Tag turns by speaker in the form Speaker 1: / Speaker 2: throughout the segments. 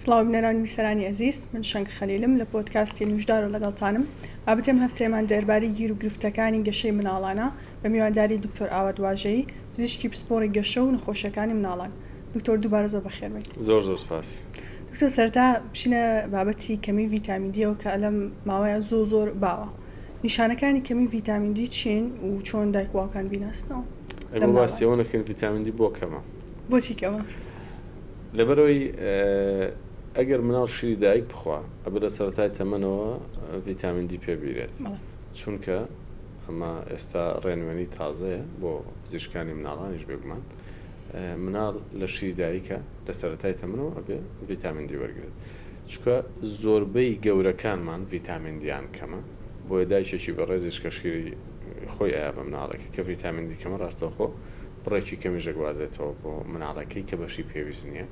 Speaker 1: سڵاو بینەران و بیسەرانی ئەزیز، من شەنگ خەلیلم لە پۆدکاستی نوژدارۆ لەگەڵتانم. بابەتی ئەم هەفتەیەمان دەربارەی گیر و گرفتەکانی گەشەی مناڵانە بە میوانداری دکتۆر ئاوات واژەیی، پزیشکی پسپۆڕی گەشە و نەخۆشیەکانی مناڵان. دکتۆر دووبارە زۆر بەخێربێی.
Speaker 2: زۆر زۆر سپاس.
Speaker 1: دکتۆر سەرەتا بچینە بابەتی کەمی ڤیتامین دیەوە کە لەم ماوەیە زۆر زۆر باوە. نیشانەکانی کەمی ڤیتامین دی چین و چۆن دایک و باوکان بیناسنەوە؟
Speaker 2: ئەی بۆ باسی ئەوە نەکەین ڤیتامین دی بۆ کەمە؟
Speaker 1: بۆچی کەمە؟
Speaker 2: لەبەرئەوەی ئەگەر مناڵ شیری دایک بخوا ئەبێ لە سەرەتای تەمەنەوە ڤیتامین دی پێ بیرێت چونکە ئەمە ئێستا ڕێنوێنی تازەیە بۆ پزیشکانی مناڵانیش بێگومان مناڵ لە شیری دایکە لە سەرەتای تەمەنەوە ئەبێ ڤیتامین دی وەرگێت چونکە زۆربەی گەورەکانمان ڤیتامین دیان کەمە بۆیە دایکێکی بەڕێزیش کە شیری خۆی ئەیا بە مناڵێکی کە ڤیتامین دی کەمە ڕاستەوخۆ بڕێکی کەمیش دەگوازێتەوە بۆ مناڵەکەی کە بەشی پێویست نییە.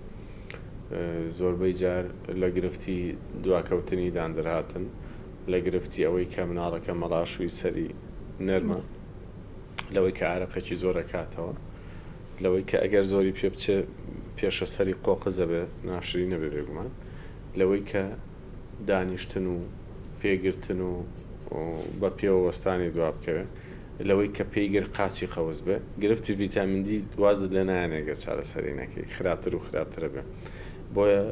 Speaker 2: زۆربەی جار لە گرفتی دواکەوتنی دان دەرهاتن، لە گرفتی ئەوەی کە مناڵەکە مەڵاشووی سەری نەرمە، لەوەی کە ئارەقێکی زۆر ئەکاتەوە، لەوەی کە ئەگەر زۆری پێ بچێ پێشە سەری قۆقز ئەبێ، ناشرین ئەبێ بێگومان، لەوەی کە دانیشتن و پێگرتن و بە پێوە وەستانی دوا بکەوێ. لەوەی کە پێی گر قاچی قەوس بێ. گرفتی ڤیتامین دی وازت لێ نایەنێ گەر چارەسەری نەکەی خراپتر و خراپترە بێ. بۆیە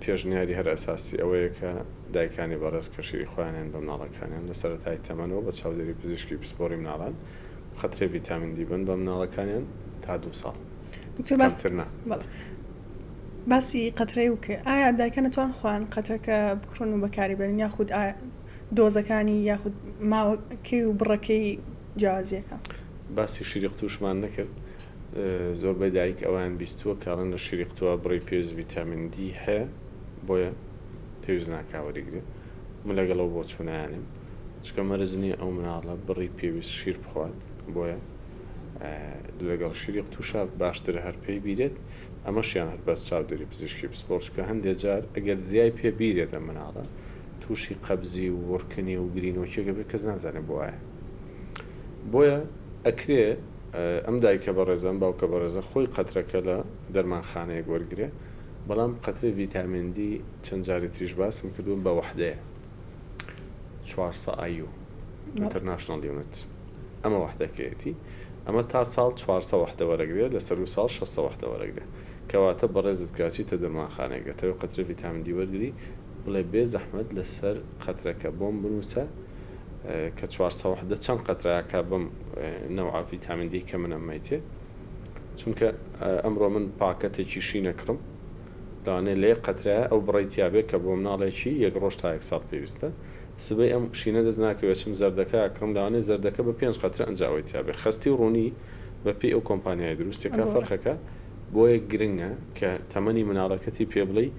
Speaker 2: پێشنیاری هەرە ئەساسی ئەوەیە کە دایکانی بەڕێز کە شیری خۆیانیان بە مناڵەکانیان لە سەرەتای تەمەنەوە بە چاودێری پزیشکی پسپۆڕی مناڵان قەترەی ڤیتامین دی بن بە مناڵەکانیان تا دوو ساڵ.
Speaker 1: دکتۆر باس
Speaker 2: کەمتر نا.
Speaker 1: بەڵێ. باسی قەترەی و کرد ئایا دایکان ئەتوان خۆیان قەترەکە بکڕن و بەکاری بێنن یاخود ئایا دۆزەکانی یاخود ماوەکەی و بڕەکەی جیاوازیەکە.
Speaker 2: باسی شیری قوتوشمان نەکرد زۆربەی دایک ئەوەیان بیستووە کە ئەڵێن لە شیری قوتووە بڕی پێویست ڤیتامین دی هەیە بۆیە پێویست ناکا وەریگرێ من لەگەڵ ئەو بۆچوونەیانیم چونکە مەرج نییە ئەو مناڵە بڕی پێویست شیر بخوات بۆیە لەگەڵ شیری قوتوشا باشترە هەر پێی بیرێت ئەمەشیان هەر بەس چاودێری پزیشکی پسپۆڕ چونکە هەندێ جار ئەگەر زیای پێ بیرێت ئەم مناڵە تووشی قەبزی و وڕکنی و گرینۆکیەک ئەبێ کەس نازانێ بۆ وایە بۆیە ئەکرێ ئەم دایکە بەڕێزە ئەم باوکە بەڕێزە خۆی قەترەکە لە دەرمانخانەیەک وەرگرێ بەڵام قەترەی ڤیتامین دی چەند جاری تریش باسم کردووە بە وەحدەیە 400 IU International Unit ئەمە وەحدەکەیەتی ئەمە تا ساڵ 400 وەحدە وەرەگرێ لە سەروو ساڵ 600 وەحدە وەرەگرێ کەواتە بەڕێزت کە ئەچیتە دەرمانخانەیەک ئەتەوێ قەترەی ڤیتامین دی وەرگری بڵێ بێ زەحمەت لەسەر قەترەکە بۆم بنوسە کە 400 وەحدە چەند قەترە ئەکا بەم نەوعە ڤیتامین دی کە من ئەمەیتێ چونکە ئەمڕۆ من پاکەتێکی شین ئەکڕم لەوانەیە لە یەک قەترەیا ئەو بڕەی تیابێ کە بۆ مناڵێکی یەک ڕۆژ تا یەک ساڵ پێویستە سبەی ئەم شینە دەست ناکەوێ ئەچم زەردەکە ئەکڕم لەوانەیە زەردەکە بە پێنج قەترە ئەنجا ئەوەی تیابێ خەستی و ڕوونی بە پێی ئەو کۆمپانیایە دروستیەکا فەرقەکە بۆیە گرنگە کە تەمەنی مناڵەکەتی پێ بڵێی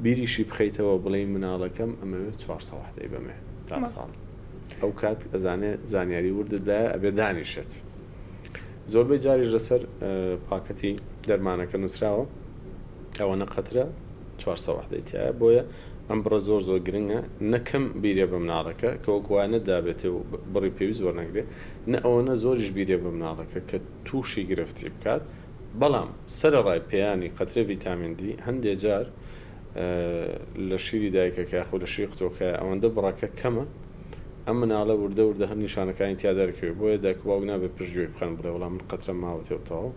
Speaker 2: بیریشی بخەیتەوە بڵێی مناڵەکەم ئەمەوێ 400 وەحدەی بەمێ تا ساڵ ئەو کات ئەزانێ زانیاری وردت لایە ئەبێ دانیشێت زۆربەی جاریش لەسەر پاکەتی دەرمانەکە نووسراوە ئەوەنە قەترە 400 وەحدەی تایە بۆیە ئەم بڕە زۆر زۆر گرنگە نەکەم بیرێ بە مناڵەکە کە وەک وایە نەدابێتێ و بڕی پێویست وەرنەگرێ نە ئەوەنە زۆریش بیرێ بە مناڵەکە کە تووشی گرفتی بکات بەڵام سەرەڕای پێیانی قەترەی ڤیتامین دی هەندێ جار لە شیری دایکەکە یاخود لە شیری قوتوەکەیا ئەوەندە بڕەکە کەمە ئەم مناڵە وردە وردە هەر نیشانەکانی تیا دەرکەوێت بۆیە دایک و باوک نابێت پشت گوێی بخەن بڵێ وەڵا من قەترەم ماوەتێ و تەواو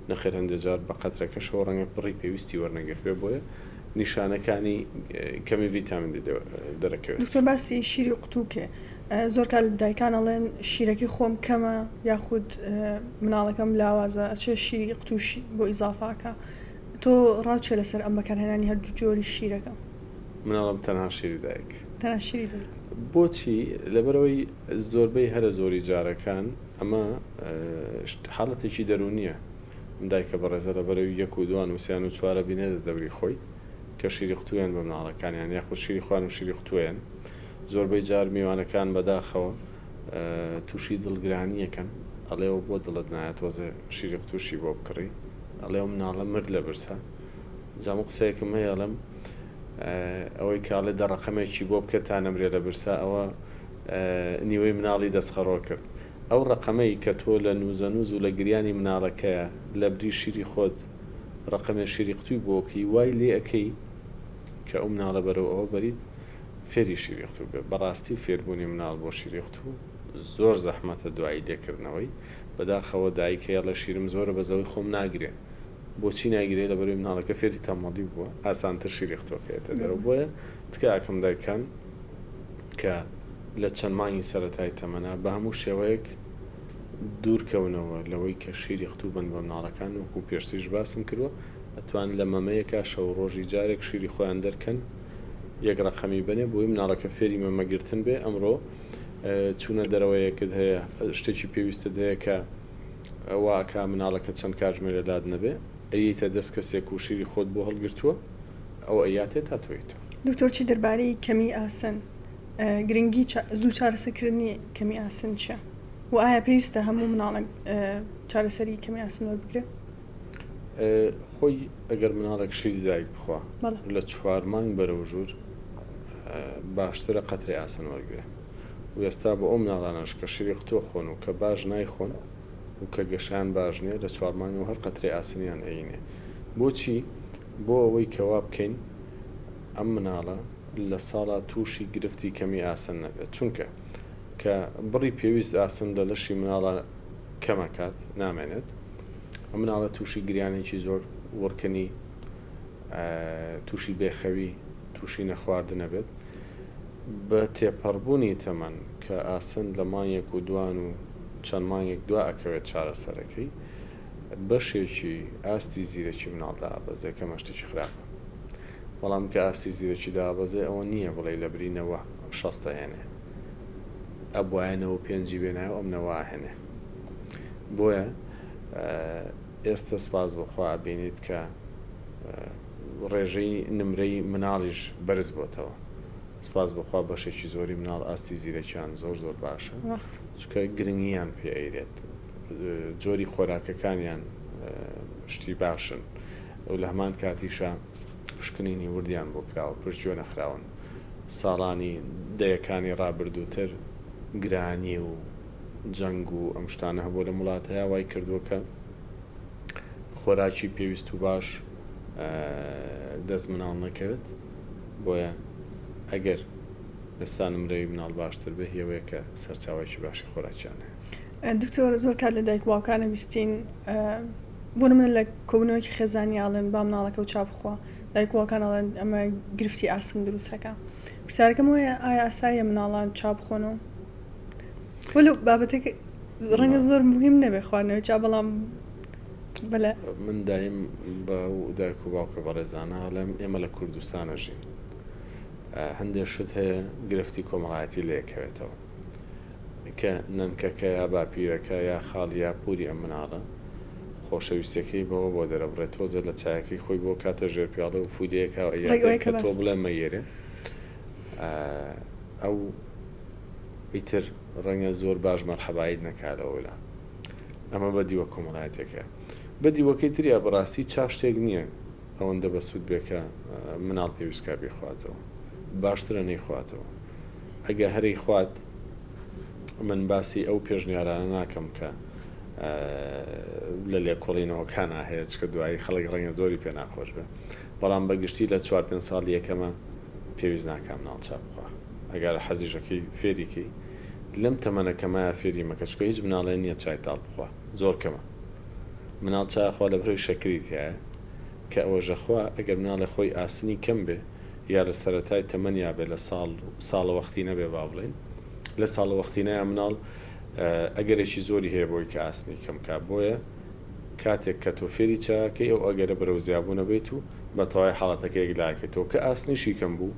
Speaker 2: نەخێر هەندێ جار بە قەترەکەشەوە ڕەنگە بڕی پێویستی وەرنەگرتبێ بۆیە نیشانەکانی کەمی ڤیتامین دی دەرەکەوێت.
Speaker 1: دکتۆر باسی شیری قوتوو کێ زۆر کات دایکان ئەڵێن شیرەکەی خۆم کەمە یاخود مناڵەکەم لاوازە ئەچێ شیری قوتوش بۆ ئیزافە ئەکا تۆ ڕاو چیە لەسەر ئەم بەکارهێنانی هەردوو جۆری شیرەکە؟
Speaker 2: مناڵم تەنها شیری دایک.
Speaker 1: تەنها شیری دایک.
Speaker 2: بۆچی؟ لەبەرئەوەی زۆربەی هەرە زۆری جارەکان ئەمە حاڵەتێکی دەروونیە ئەم دایکە بەڕێزە لەبەرئەوی یەک و دوان و سیان و چوارە بینێتە دەوری خۆی کە شیری قوتویان بە مناڵەکانیان یاخود شیری خۆیان و شیری قوتویان زۆربەی جار میوانەکان بەداخەوە توشی دڵگرانی ئەکەن ئەڵێ بۆ دڵت نایە تۆزێ شیری قوتوشی بۆ بکڕی ئەڵێ ئەو مناڵە مرد لە برسا جا من قسەیەکم هەیە ئەڵێم ئەوەی کە ئەڵێ دە ڕەقەمێکی بۆ بکە تا نەمرێ لە برسا ئەوە نیوەی مناڵی دەستخەڕۆ کرد ئەو ڕەقەمەی کە تۆ لە نوزەنوز و لە گریانی مناڵەکەیە لە بری شیری خۆت ڕەقەمێ شیری قوتوی بۆ کەی وای لێ ئەکەی. کە ئەو مناڵە بەرەو ئەوە بەریت فێری شیری قوتوو بێ. بەڕاستی فێربوونی مناڵ بۆ شیری قوتوو زۆر زەحمەتە دوایی لێکردنەوەی. بەداخەوە دایک هەیە ئەڵێ شیرم زۆرە بەس ئەوەی خۆم ناگرێ. بۆچی نایگرێ؟ لەبەرئەوەی مناڵەکە فێری تەمەڵی بووە ئاسانتر شیری قوتووەکە یەتە دەرەوە. بۆیە تکا ئەکەم دایکان کە لە چەند مانگی سەرەتای تەمەنا بە هەموو شێوەیەک دوورکەونەوە لەوەی کە شیری قوتوو بن بە مناڵەکان وەکو پێشتریش باسم کردووە ئەتوان لە مەمەیەکا شەو ڕۆژی جارێک شیری خۆیان دەرکەن یەک ڕەقەمی بەنێ بۆی مناڵەکە فێری مەمە گرتن بێ ئەمڕۆ چوونە دەرەوەیەکت هەیە شتێکی پێویستت هەیە کە وا ئەکا مناڵەکە چەند کاتژمێر لە لات نەبێ ئەیەیتە دەست کەسێک و شیری خۆت بۆ هەڵگرتووە ئەو ئەیاتێ تا تۆ یتەوە.
Speaker 1: دکتۆر چی دەربارەی کەمی ئاسن گرنگی زوو چارەسەرکردنی کەمی ئاسن چیە؟ و ئایا پێویستە هەموو مناڵێک چارەسەری کەمی ئاسن وەربگرێ؟
Speaker 2: خۆی ئەگەر مناڵێک شیری دایک بخوا لە چوار مانگ بەرەو ژوور باشترە قەترەی ئاسن وەرگێ و ئێستا بۆ ئەو مناڵانەش کە شیری قوتوە خۆن و کە باش نایخۆن و کە گەشەیان باش نییە لە چوار مانگەوە هەر قەترەی ئاسنیان ئەینێ بۆچی بۆ ئەوەی کە وا بکەین ئەم مناڵە لە ساڵا تووشی گرفتی کەمی ئاسن نەبێت چونکە کە بڕی پێویست ئاسن لە لەشی مناڵە کەمەکات نامێنێت ئەم مناڵە تووشی گریانێکی زۆر وڕکنی تووشی بێخەوی تووشی نەخواردنە بێت بە تێپەڕبوونی تەمەن کە ئاسن لە مانگێک و دوان و چەند مانگێک دوا ئەکەوێت چارەسەرەکەی بەشێکی ئاستی زیرەکی مناڵ دابەزێ کە ئەمە شتێکی خراپە بەڵام کە ئاستی زیرەکی دابەزێ ئەوە نییە بڵێ لە بری نەوە شەستە هێنێ ئەبوایە نەوە پێنجی بێنایە و ئەم نەوە ئەهێنێ بۆیە ئێستە سپاس بۆ خوا ئەبینیت کە ڕێژەی نمرەی مناڵیش بەرز بۆتەوە سپاس بۆ خوا بەشێکی زۆری مناڵ ئاستی زیرەکیان زۆر زۆر باشە چونکە گرنگیان پێ ئەیرێت جۆری خۆراکەکانیان شتی باشن و لە هەمان کاتیشا پشکنینی وردیان بۆ کراوە پشتگوێ نەخراون ساڵانی دەیەکانی ڕابردووتر گرانی و جەنگ و ئەم شتانە هەبووە لەم وڵاتەیا وای کردووە کە خۆراکی پێویست و باش دەست مناڵ نەکەوێت بۆیە ئەگەر ئێستا نمرەی مناڵ باشتر بێ هیەوەیە کە سەرچاوەیەکی باشی خۆراکیان هەیە.
Speaker 1: دکتۆر زۆر کات لە دایک و باوکانە بیستین بۆ نمونە لە کۆبوونەوەیەکی خێزانی ئەڵێن با مناڵەکە و چا بخوا دایک و باوکان ئەڵێن ئەمە گرفتی ئاسن دروستەکە پرسیارەکەم ئەوەیە ئایا ئاساییە مناڵان چا بخۆنەوە وەلو بابەتێک ڕەنگە زۆر مهم نەبێ خواردنەوەی چا بەڵام بەلە
Speaker 2: من دایم بە دایک و باوکە بەڕێزانە ئەڵێم ئێمە لە کوردستانە ژین هەندێک شت هەیە گرفتی کۆمەڵایەتی لێکەوێتەوە کە نەنکەکە یا باپیرەکە یا خاڵ یا پوری ئەم مناڵە خۆشەویستیەکەی بەوە بۆ دەرەبڕێ تۆزێ لە چایەکەی خۆی بۆ کاتە ژێر پیاڵە و فولەیەکا و ئەیاتێ کە تۆ بڵێ مەیەرێ ئەو ئیتر ڕەنگە زۆر باش مەرحەبایت نەکا لەوەلا ئەمە بە دیوە کۆمەڵایەتیەکەیە بە دیوەکەی تریا بەڕاستی چا شتێک نییە ئەوەندە بەسوود بێ کە مناڵ پێویست کا بیخواتەوە باشترە نەیخواتەوە ئەگە هەرەی خوات من باسی ئەو پێشنیارانە ناکەم کە لە لێکۆڵینەوەکانا هەیە چکە دوایی خەڵک ڕەنگە زۆری پێ ناخۆش بێ بەڵام بە گشتی لە چوار پێنج ساڵی یەکەمە پێویست ناکا مناڵ چا بخوا ئەگەر حەزیشەکەی فێری کەی لەم تەمەنە کەمایە فێری مەکە چکە هیچ مناڵێ نییە چای تاڵ بخوا زۆر کەمە مناڵ چا خوا لە بەرەوەی شەکری تیایە کە ئەوەژەخوا ئەگەر مناڵێ خۆی ئاسنی کەم بێ یا لە سەرەتای تەمەنیا بێ لە ساڵ ساڵەوەختی نەبێ با بڵێین لە ساڵەوەختینەیا مناڵ ئەگەرێکی زۆری هەیە بۆی کە ئاسنی کەم کا بۆیە کاتێک کە تۆ فێری چاکەی ئەو ئەگەرە بەرەو زیابوونە بیت و بە تەوای حاڵەتەکە یەکلاکەیتەوە کە ئاسنیشی کەم بوو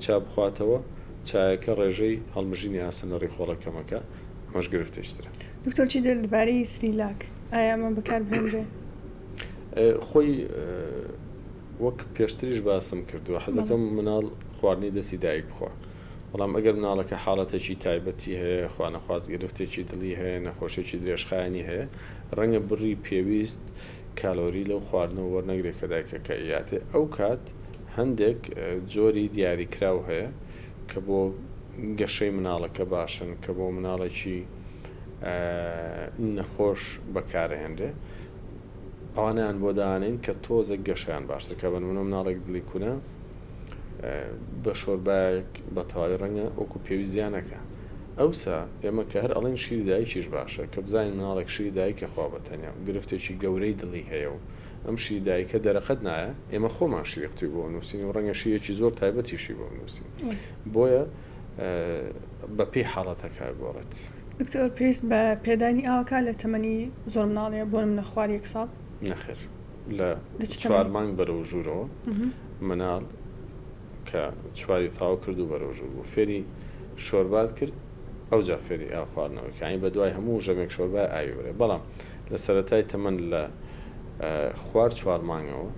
Speaker 2: چا بخواتەوە چایەکە ڕێژەی هەڵمژینی ئاسن لە ڕیخۆڵە کەمەکە ئەمەش گرفتێکی ترە.
Speaker 1: دکتۆر چی دەربارەی سریلاک ئایا ئەمە بەکار بهێنرێ؟
Speaker 2: خۆی وەک پێشتریش باسم کردووە حەزەکەم مناڵ خواردنی دەستی دایک بخوا بەڵام ئەگەر مناڵەکە حاڵەتێکی تایبەتی هەیە خوانەخواست گرفتێکی دڵی هەیە نەخۆشیێکی درێژخایەنی هەیە ڕەنگە بڕی پێویست کالۆری لەو خواردنەوە وەرنەگرێت کە دایکەکە ئیاتێ ئەو کات هەندێک جۆری دیاریکراو هەیە کە بۆ گەشەی مناڵەکە باشن کە بۆ مناڵێکی نەخۆش بەکارهێنرێ ئەوانەیان بۆ دانێین کە تۆزێک گەشەیان باشتر کە بە نمونە مناڵێک دڵی کونە. بە شۆربایەک بە تەواوی ڕەنگە وەکو پێویست زیا نەکا. ئەوسا ئێمە کە هەر ئەڵێین شیری دایکیش باشە، کە بزانین مناڵێک شیری دایک ئەخوا بە تەنیا و گرفتێکی گەورەی دڵی هەیە و ئەم شیری دایکە دەرەقەت نایە، ئێمە خۆمان شیری قوتوی بۆ ئەنووسین و ڕەنگە شیرێکی زۆر تایبەتیشی بۆ بنووسین. بۆیە بە پێی حاڵەتەکە ئەگۆڕێت.
Speaker 1: دکتۆر پێویست بە پێدانی ئاوەکە لە تەمەنی زۆر مناڵیە بۆ نمونە خوار یەک ساڵ؟
Speaker 2: نەخێر لە چوار مانگ بەرەو ژوورەوە مناڵ کە چواری تەواو کرد و بەرەو ژوور بوو فێری شۆربات کرد ئەوجا فێری ئاو خواردنەوەی کە یانی بەدوای هەموو ژەمێک شۆربای ئاوی بڕێ بەڵام لە سەرەتای تەمەن لە خوار چوار مانگەوە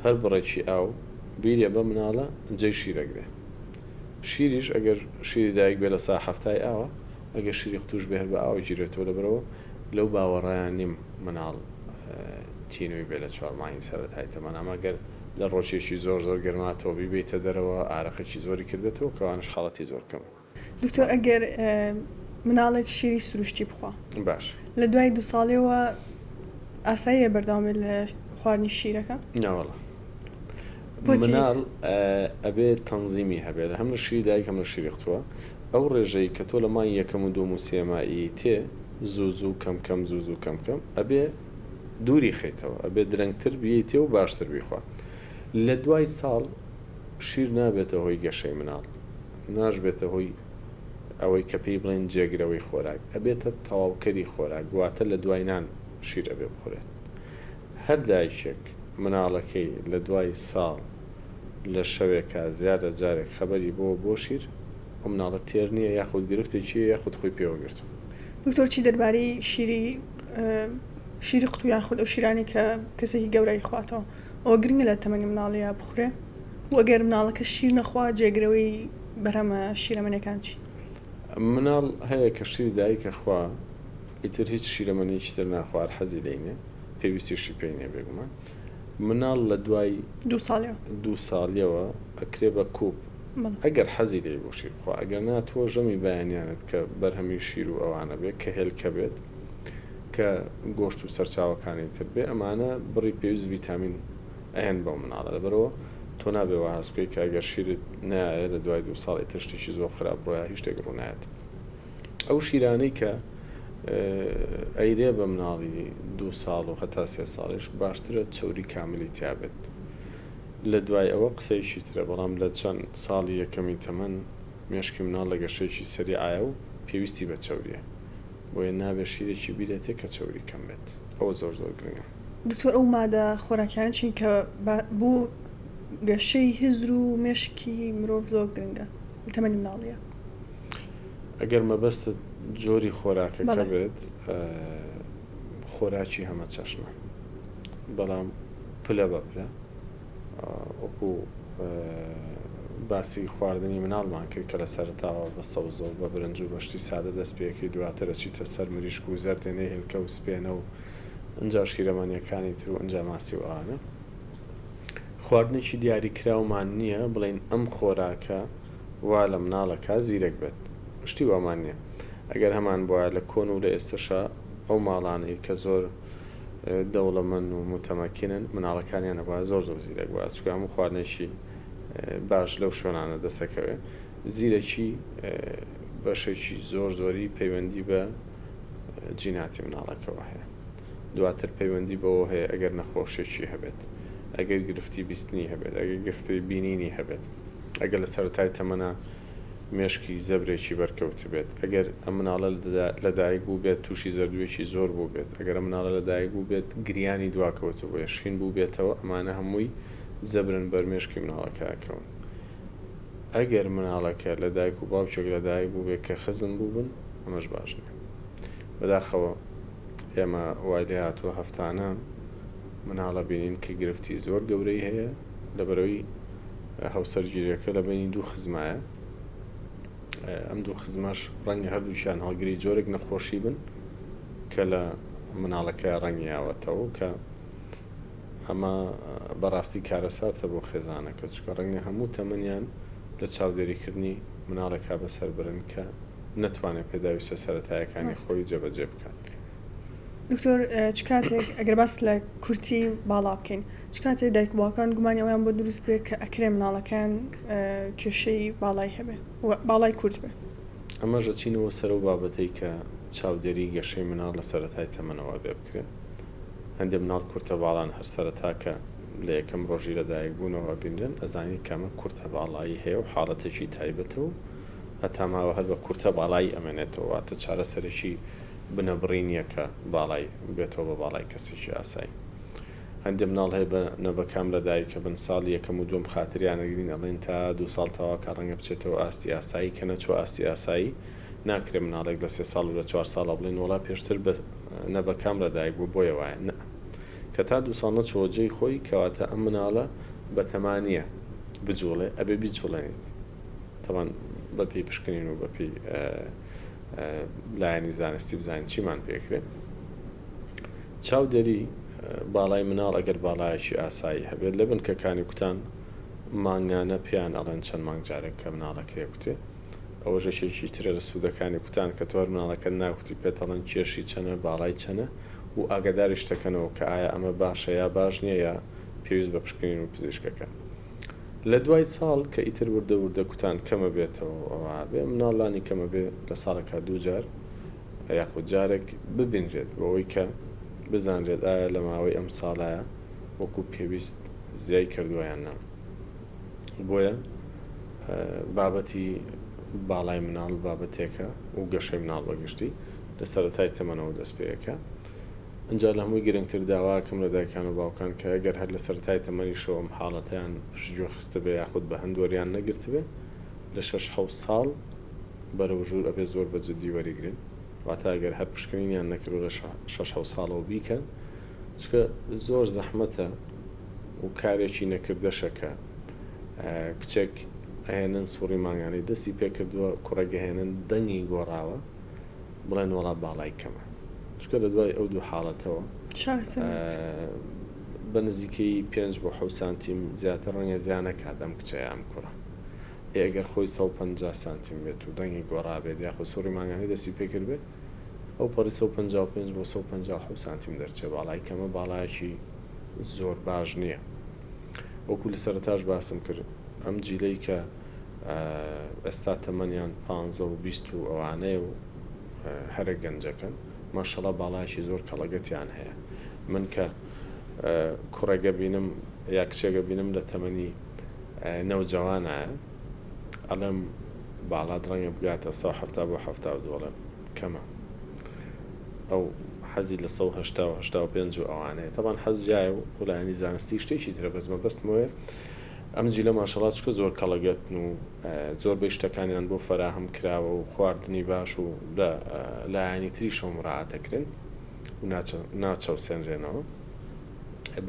Speaker 2: هەر بڕێکی ئاو بیرێ بە مناڵە جێی شیرەگرێ شیریش ئەگەر شیری دایک بێ لە سا حەفتای ئاوە ئەگەر شیری قوتوش بێ هەر بە ئاو گیرێتەوە لەبەرئەوە لەو باوەڕایان نیم مناڵ تینووی بێ لە چوار مانگی سەرەتای تەمەن ئەمە گەر لە ڕۆژێکی زۆر زۆر گەرما تۆ بیبەیتە دەرەوە ئارەقێکی زۆری کردبێتەوە کە ئەوانەش حاڵەتی زۆر کەمن.
Speaker 1: دکتۆر ئەگەر مناڵێک شیری سروشتی بخوا
Speaker 2: باش.
Speaker 1: لە دوای دوو ساڵیەوە ئاساییە بەردەوام بێت لە خواردنی شیرەکە؟
Speaker 2: نەوەڵا مناڵ ئەبێ تەنزیمی هەبێت هەم لە شیری دایک هەم لە شیری قوتووە ئەو ڕێژەی کە تۆ لە مانگی یەکەم و دووەم و سێیەما ئییتێ زوو زوو کەم کەم زوو زوو کەم کەم ئەبێ دووری خەیتەوە ئەبێ درەنگتر بیەیتێ و باشتر بیخوا لە دوای ساڵ شیر نابێتە هۆی گەشەی مناڵ ناشبێتە هۆی ئەوەی کە پێی بڵێن جێگرەوەی خۆراک ئەبێتە تەواوکەری خۆراک واتە لە دوای نان شیر ئەبێ بخورێت هەر دایکێک مناڵەکەی لە دوای ساڵ لە شەوێکا زیادە جارێک خەبەری بۆوە بۆ شیر ئەو مناڵە تێر نیە یاخود گرفتێکی هەیە یاخود خوی پێوە گرتوە.
Speaker 1: دکتۆر چی دەربارەی شیری شیری قوتو یاخود ئەو شیرانەی کە کەسێکی گەورە ئەیخواتەوە ئەوە گرنگە لە تەمەنی مناڵیا بخورێ و ئەگەر مناڵەکە شیر نەخوا جێگرەوەی بەرهەمە شیرەمەنیەکان چین؟
Speaker 2: مناڵ هەیە کە شیری دایک ئەخوا ئیتر هیچ شیرەمەنیەکی تر ناخوا هەر حەزی لێی نیە پێویستیشی پێی نیە بێگومان مناڵ لە دوای
Speaker 1: دوو ساڵیەوە.
Speaker 2: دوو ساڵیەوە ئەکرێ بە کوپ ئەگەر حەزی لێی بوو شیر بخوا ئەگەر نا تۆ ژەمی بەیانیانت کە بەرهەمی شیر و ئەوانە بێ کە هێلکە بێت کە گۆشت و سەرچاوەکانی تر بێ ئەمانە بڕی پێویست ڤیتامین ئەیەن بەو مناڵە لەبەرئەوە تۆ نابێ وا هەست بکەی کە ئەگەر شیرت نایە لە دوای دوو ساڵ ئیتر شتێکی زۆر خراپ ڕۆیا هیچ شتێک ڕوونایەت ئەو شیرانەی کە ئەیرێ بە مناڵی دوو ساڵ و هەتا سێ ساڵیش باشترە چەوری کاملی تیا بێت لە دوای ئەوە قسەیەکی ترە بەڵام لە چەند ساڵی یەکەمی تەمەن مێشکی مناڵ لە گەشەیەکی سەریعایە و پێویستی بە چەوریە بۆیە نابێت شیرێکی بیرێتێ کە چەوری کەم بێت ئەوە زۆر زۆر گرنگە.
Speaker 1: دکتۆر ئەو مادە خۆراکیانە چین کە بۆ گەشەی هزر و مێشکی مرۆڤ زۆر گرنگە لە تەمەنی مناڵیە؟
Speaker 2: ئەگەر مەبەستت جۆری خۆراکەکە بێت خۆراکی هەمە چەشنە بەڵام پلە بە پلە وەکو باسی خواردنی مناڵمان کرد کە لە سەرەتاوە بە سەوزە و بە برنج و بە شتی سادە دەست پێکەی دواتر ئەچیتە سەر مریشک و زەردێنەی هێلکە و سپێنە و ئنجا شیرەمەنیەکانی تر و ئنجا ماسی و ئەوانە خواردنێکی دیاریکراومان نییە بڵێین ئەم خۆراکە وا لە مناڵەکە زیرەک بێت شتی وامان نییە ئەگەر هەمان بوایە لە کۆن و لە ئێستەشا ئەو ماڵانەی کە زۆر دەوڵەمەند و موتەمەکینن مناڵەکانیان ئەبوایە زۆر زۆر زیرەک بوایە چونکە هەموو خواردنێکی باش لەو شوێنانە دەستەکەوێ زیرەکی بەشێکی زۆر زۆری پەیوەندی بە جیناتی مناڵەکەوە هەیە دواتر پەیوەندی بەوە هەیە ئەگەر نەخۆشیەکی هەبێت ئەگەر گرفتی بیستنی هەبێت ئەگەر گرفتی بینینی هەبێت ئەگەر لە سەرەتای تەمەنا مێشکی زەبرێکی بەرکەوتبێت، ئەگەر ئەم مناڵە لەدایک بووبێت تووشی زەردوویەکی زۆر بووبێت، ئەگەر ئەم مناڵە لەدایک بووبێت گریانی دواکەوتبووێ، شین بووبێتەوە، ئەمانە هەمووی زەبرن بەر مێشکی مناڵەکە ئەکەون. ئەگەر مناڵەکە لە دایک و باوکێک لەدایک بووبێت کە خزم بووبن، ئەمەش باش نییە. بەداخەوە ئێمە وای لێهاتووە هەفتانە مناڵ ئەبینین کە گرفتی زۆر گەورەی هەیە لەبەرئەوەی هاوسەرگیریەکە لە بەینی دوو خزمایە، ئەم دوو خزمەش ڕەنگە هەردووکیان هەڵگری جۆرێک نەخۆشی بن کە لە مناڵەکە ڕەنگیاوەتەوە کە ئەمە بەڕاستی کارەساتە بۆ خێزانەکە چونکە ڕەنگە هەموو تەمەنیان لە چاودێریکردنی مناڵێکا بەسەر برن کە نەتوانێت پێداویستە سەرەتایەکانی خۆی جێبەجێ بکات.
Speaker 1: دکتۆر چ کاتێک ئەگەر باس لە کورتی باڵا بکەین چ کاتێک دایک و باوکان گومانی ئەویان بۆ دروست بێ کە ئەکرێ مناڵەکەیان کێشەی باڵای هەبێ و باڵای کورت بێ؟
Speaker 2: ئەمەش ئەچینەوە سەر ئەو بابەتەی کە چاودێری گەشەی مناڵ لە سەرەتای تەمەنەوە ئەبێ بکرێ. هەندێ مناڵ کورتە باڵان هەر سەرەتا کە لە یەکەم ڕۆژی لەدایک بوونەوە ئەبینرێن ئەزانین کە ئەمە کورتە باڵایی هەیە و حاڵەتێکی تایبەتە و هەتا ماوە هەر بە کورتە باڵایی ئەمێنێتەوە واتە چارەسەرێکی بنەبڕی نییە کە باڵای بێتەوە بە باڵای کەسێکی ئاسایی. هەندێ مناڵ هەیە بە نەبەکام لە دایکە بن ساڵی یەکەم و دووەم خاتریان ئەگرین ئەڵێین تا دوو ساڵ تەواو کا ڕەنگە بچێتەوە ئاستی ئاسایی کە نەچووە ئاستی ئاسایی ناکرێ مناڵێک لە سێ ساڵ و لە چوار ساڵە بڵێین وەڵا پێشتر بە نەبەکام لە دایک بوو بۆیە وایە نە کە تا دوو ساڵ نەچووە جێی خۆی کەواتە ئەم مناڵە بەتەما نییە بجوڵێ ئەبێ بیجوڵێنیت تەبعەن بە پێی پشکنین و بە پێی لایەنی زانستی بزانین چیمان پێکرێ. چاودێری باڵای مناڵ ئەگەر باڵایەکی ئاسایی هەبێت لە بنکەکانی کوتان مانگانە پێیان ئەڵێن چەند مانگ جارێک کە مناڵەکە یەکوتێ ئەوەش یەکێکی ترە لە سوودەکانی کوتان کە تۆ هەر مناڵەکەت ناکوتی پێت ئەڵێن کێشی چەنە باڵای چەنە و ئاگاداریش دەکەنەوە کە ئایا ئەمە باشە یا باش نییە یا پێویست بە پشکنین و پزیشکەکە لە دوای ساڵ کە ئیتر وردە وردە کوتان کەمە بێتەوە ئەوە بێ مناڵ لانی کەمە بێ لە ساڵێکا دوو جار یاخود جارێک ببینرێت بۆ ئەوەی کە بزانرێت ئایا لە ماوەی ئەم ساڵایە وەکو پێویست زیای کردووە یان نا. بۆیە بابەتی باڵای مناڵ بابەتێکە و گەشەی مناڵ بەگشتی لە سەرەتای تەمەنەوە دەست پێ ئەکا. ئینجا لە هەمووی گرنگتر داواکەم لە دایکان و باوکان کە ئەگەر هەر لە سەرەتای تەمەنیشەوە ئەم حاڵەتەیان پشتگوێ خستبێ یاخود بە هەند وەریان نەگرتبێ لە شەش حەوت ساڵ بەرەو ژوور ئەبێ زۆر بە جدی وەریگرن واتە ئەگەر هەر پشکنینیان نەکردوە لە شەش حەوت ساڵەوە بیکەن چونکە زۆر زەحمەتە و کارێکی نەکردەشە کە کچێک ئەهێنن سوڕی مانگانەی دەستی پێکردووە کوڕێک ئەهێنن دەنگی گۆڕاوە بڵێن وەڵا باڵای کەمە چونکە لە دوای ئەو دوو حاڵەتەوە بە نزیکەی پێنج بۆ حەوت سانتیم زیاتر ڕەنگە زیا نەکات ئەم کچە یا ئەم کوڕە. ئێ ئەگەر خۆی 150 سانتیم بێت و دەنگی گۆڕابێت یاخود سوڕی مانگانەی دەستی پێکردبێت ئەو پەڕی 155 بۆ 157 سانتیم دەرچێ باڵای کەمە باڵایەکی زۆر باش نییە وەکو لە سەرەتاش باسم کرد ئەم جیلەی کە ئێستا تەمەنیان پانزە و 20 و ئەوانەیە و هەرە گەنجەکەن ماشەڵا باڵایەکی زۆر کەڵەگەتیان هەیە من کە کوڕێگە بینم یا کچێگە بینم لە تەمەنی نەوجەوانایە ئەڵێم باڵات ڕەنگە بگاتە 170 بۆ 72 ئەڵێم کەمە ئەو حەزی لە 180 و 85 و ئەوانەیە تەبان حەز جیایە و لایەنی زانستی شتێکی ترە بەس مەبەستمەوەیە ئەم جیلە ماشەڵا چکە زۆر کەڵەگەتن و زۆر بەی شتەکانیان بۆ فەراهەم کراوە و خواردنی باش و لە لایەنی تریشەوە مراعاتەکرێن و ناچەوسێنرێنەوە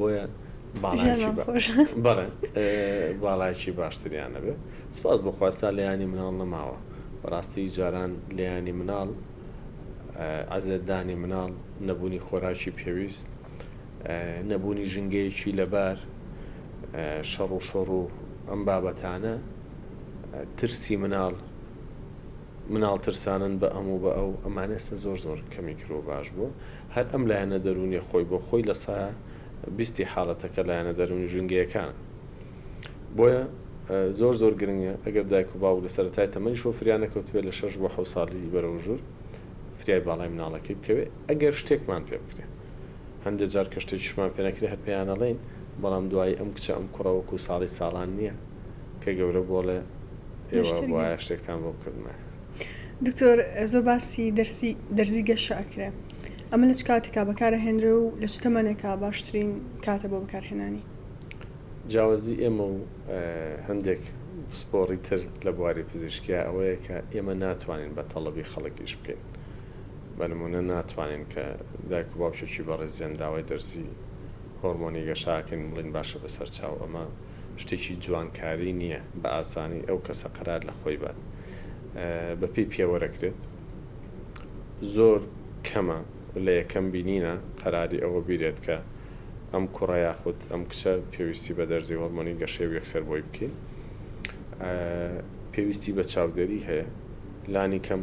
Speaker 2: بۆیە باڵایەکی بەڵێ باڵایەکی باشتریان نەبێ سپاس بۆ خوا ئێستا لێیانی مناڵ نەماوە بەڕاستی جاران لێیانی مناڵ عەزێتدانی مناڵ نەبوونی خۆراکی پێویست نەبوونی ژینگەیەکی لەبار شەڕ و شۆڕ و ئەم بابەتانە ترسی مناڵ مناڵ ترسانن بە ئەم و بە ئەو ئەمانە ئێستا زۆر زۆر کەمی کردووە باش بووە هەر ئەم لایەنە دەروونیە خۆی بۆ خۆی لە سایە بیستی حاڵەتەکە لایەنە دەروونی ژینگەیەکانە بۆیە زۆر زۆر گرنگە ئەگەر دایک و باوک لە سەرەتای تەمەنیشەوە فریا نەکەوتبێت لە شەش بۆ حەوت ساڵی بەرەو ژوور فریای باڵای مناڵەکەی بکەوێت ئەگەر شتێکمان پێ بکرێ هەندێک جار کە شتێکیشمان پێ نەکرێ هەر پێیان ئەڵێین بەڵام دوایی ئەم کچە ئەم کوڕە وەکو ساڵی ساڵان نییە کە گەورە بۆڵێ ئێوە بوایە شتێکتان بۆ بکردمایە.
Speaker 1: دکتۆر زۆر باسی دەرسی دەرزی گەشە ئەکرێ ئەمە لە چ کاتێکا بەکارئەهێنرێ و لە چ تەمەنێکا باشترین کاتە بۆ بەکارهێنانی؟
Speaker 2: جیاوازی ئێمە و هەندێک پسپۆڕی تر لە بواری پزیشکیا ئەوەیە کە ئێمە ناتوانین بە تەڵەبی خەڵک ئیش بکەین بە نموونە ناتوانین کە دایک و باوکێکی بەڕێزیان داوای دەرزی هۆرمۆنی گەشە ئەکەین بڵێین باشە بەسەر چاو ئەمە شتێکی جوانکاری نییە بە ئاسانی ئەو کەسە قەرار لە خۆی بات بە پێی پێوەرەکرێت زۆر کەمە لە یەکەم بینینە قەراری ئەوە بیرێت کە ئەم کوڕە یاخود ئەم کچە پێویستی بە دەرزی هۆرمۆنی گەشەیە و یەکسەر بۆی بکەین پێویستی بە چاودێری هەیە لانی کەم.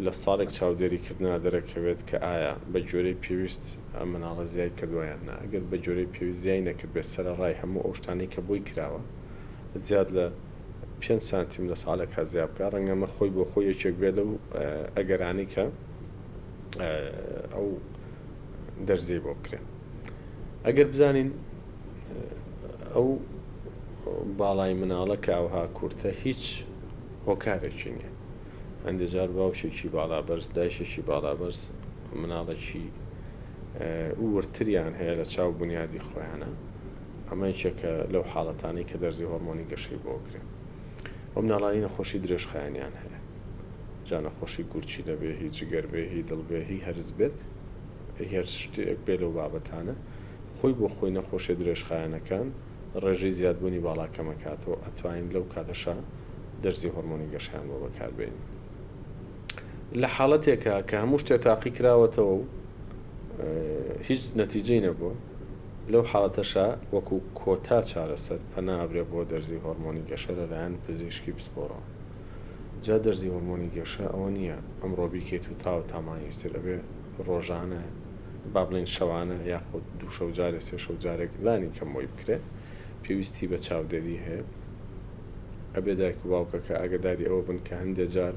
Speaker 2: لە ساڵێک چاودێری کردنا دەرەکەوێت کە ئایا بە گوێرەی پێویست ئەم مناڵە زیای کردوە یان نا، ئەگەر بە گوێرەی پێویست زیای نەکردبێت سەرەڕای هەموو ئەو شتانەی کە بۆی کراوە زیاد لە پێنج سانتیم لە ساڵێکا زیا بکات، ڕەنگە ئەمە خۆی بۆ خۆی یەکێک بێت لەو ئەگەرانەی کە ئەو دەرزیەی بۆ بکرێت. ئەگەر بزانین ئەو باڵای مناڵە کە ئەوها کورتە هیچ هۆکارێکی نییە. هەندێک جار باوکێکی باڵابەرز، دایکێکی باڵابەرز مناڵێکی وردتریان هەیە لە چاو بونیادی خۆیانە. ئەمە یەکێکە لەو حاڵەتانەی کە دەرزی هۆرمۆنی گەشەی بۆ ئەکرێ. و مناڵانی نەخۆشی درێژخایەنیان هەیە. جا نەخۆشی گورچیلە بێ، هی جگەر بێ، هی دڵ بێ، هی هەرس بێت، هی هەر شتێک بێ لەو بابەتانە، خۆی بۆ خۆی نەخۆشیە درێژخایەنەکان ڕێژەی زیادبوونی باڵا کەمەکاتەوە، ئەتوانین لەو کاتەشا دەرزی هۆرمۆنی گەشەیان بۆ بەکاربێنین. لە حاڵەتێکا کە هەموو شتێ تاقی کراوەتەوە و هیچ نەتیجەی نەبووە، لەو حاڵەتەشا وەکو کۆتا چارەسەر پەنا ئەبرێ بۆ دەرزی هۆرمۆنی گەشە لەلایەن پزیشکی پسپۆڕەوە. جا دەرزی هۆرمۆنی گەشە ئەوە نییە ئەمڕۆ بیکەیت و تاوە تا مانگێکی تر ئەبێ ڕۆژانە با بڵێین شەوانە یاخود دوو شەو جارێ سێ شەو جارێک لانی کەم بۆی بکرێ پێویستی بە چاودێری هەیە ئەبێ دایک و باوکەکە ئاگەداری ئەوە بن کە هەندێ جار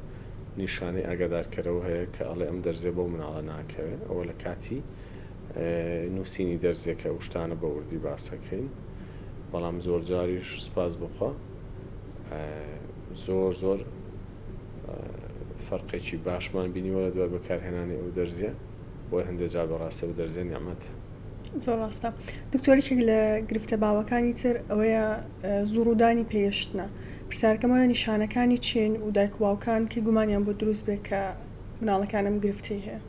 Speaker 2: نیشانەی ئاگادارکەرەوە هەیە کە ئەڵێ ئەم دەرزیە بەو مناڵە ناکەوێ ئەوە لە کاتی نووسینی دەرزیەکە ئەو شتانە بە وردی باسەکەین بەڵام زۆر جاریش سوپاس بخوا زۆر زۆر فەرقێکی باشمان بینیوە لە دوای بەکارهێنانی ئەو دەرزیە بۆیە هەندێک جار بەڕاستی ئەو دەرزیە نیعمەت.
Speaker 1: زۆر ڕاستە دکتۆر یەکێک لە گرفتە باوەکانی تر ئەوەیە زوو ڕوودانی پێیشتنە پرسیارەکەم ئەوەیە نیشانەکانی چین و دایک و باوکان کەی گومانیان بۆ دروست بێ کە مناڵەکان ئەم گرفتەی هەیە؟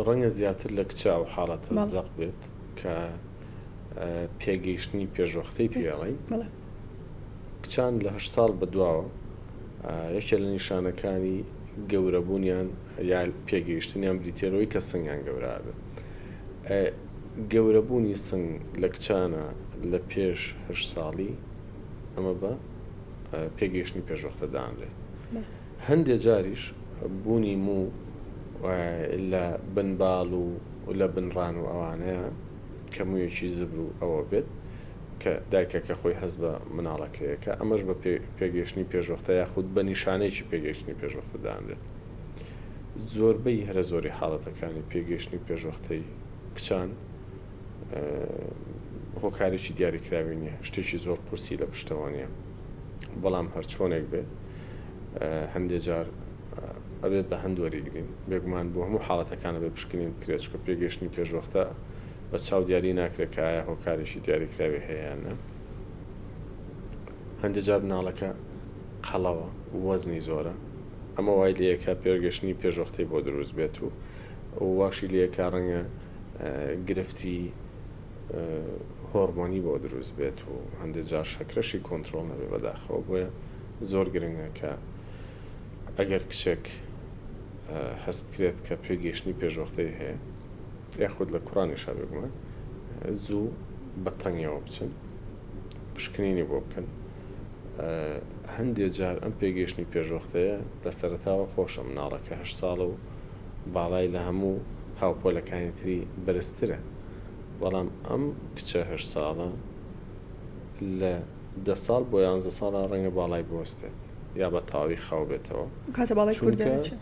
Speaker 2: ڕەنگە زیاتر لە کچە ئەو حاڵەتە زەق بێت کە پێگەیشتنی پێشوەختەی پێ ئەڵێین. کچان لە هەشت ساڵ بەدواوە یەکێ لە نیشانەکانی گەورەبوونیان یا پێگەیشتنیان بریتیە لەوەی کە سنگیان گەورە ئەبێت. گەورەبوونی سنگ لە کچانە لە پێش هەشت ساڵی ئەمە بە پێگەیشتنی پێشوەختە دانرێت. هەندێ جاریش بوونی موو لە بن باڵ و لە بن ڕان و ئەوانەیە کە موویەکی زبر و ئەوە بێت کە دایکەکە خۆی هەست بە مناڵەکەیەکە ئەمەش بە پێگەیشتنی پێشوەختە یاخود بە نیشانەیەکی پێگەیشتنی پێشوەختە دانرێت. زۆربەی هەرە زۆری حاڵەتەکانی پێگەیشتنی پێشوەختەی کچان هۆکارێکی دیاریکراوی نییە، شتێکی زۆر قورسی لە پشتەوە نییە، بەڵام هەرچۆنێک بێت هەندێ جار ئەبێت بە هەند وەریگرین، بێگومان بۆ هەموو حاڵەتەکان ئەبێت پشکنین بکرێت، چونکە پێگەیشتنی پێشوەختە بە چاو دیاری ناکرێت کە ئایا هۆکارێکی دیاریکراوی هەیە یان نا. هەندێ جار مناڵەکە قەڵەوە و وەزنی زۆرە، ئەمە وای لێیەکا پێگەشتنی پێشوەختەی بۆ دروست بێت و واشی لێیەکا ڕەنگە گرفتی هۆرمۆنی بۆ دروست بێت و هەندێک جار شەکرەشی کۆنترۆڵ نەبێ بەداخەوە بۆیە زۆر گرنگە کە ئەگەر کچێک هەست بکرێت کە پێگەیشتنی پێشوەختەی هەیە یاخود لە کوڕانیشا بێگومان زوو بە تەنگیەوە بچن پشکنینی بۆ بکەن هەندێ جار ئەم پێگەیشتنی پێشوەختەیە لە سەرەتاوە خۆشە مناڵەکە هەشت ساڵە و باڵای لە هەموو هاوپۆلەکانی تری بەرزترە بەڵام ئەم کچە هەشت ساڵە لە دە ساڵ بۆ یانزە ساڵا ڕەنگە باڵای بوەستێت یا بە تەواوی خاو بێتەوە
Speaker 1: کاتە باڵای کورد
Speaker 2: چونکە
Speaker 1: دەرەچێ.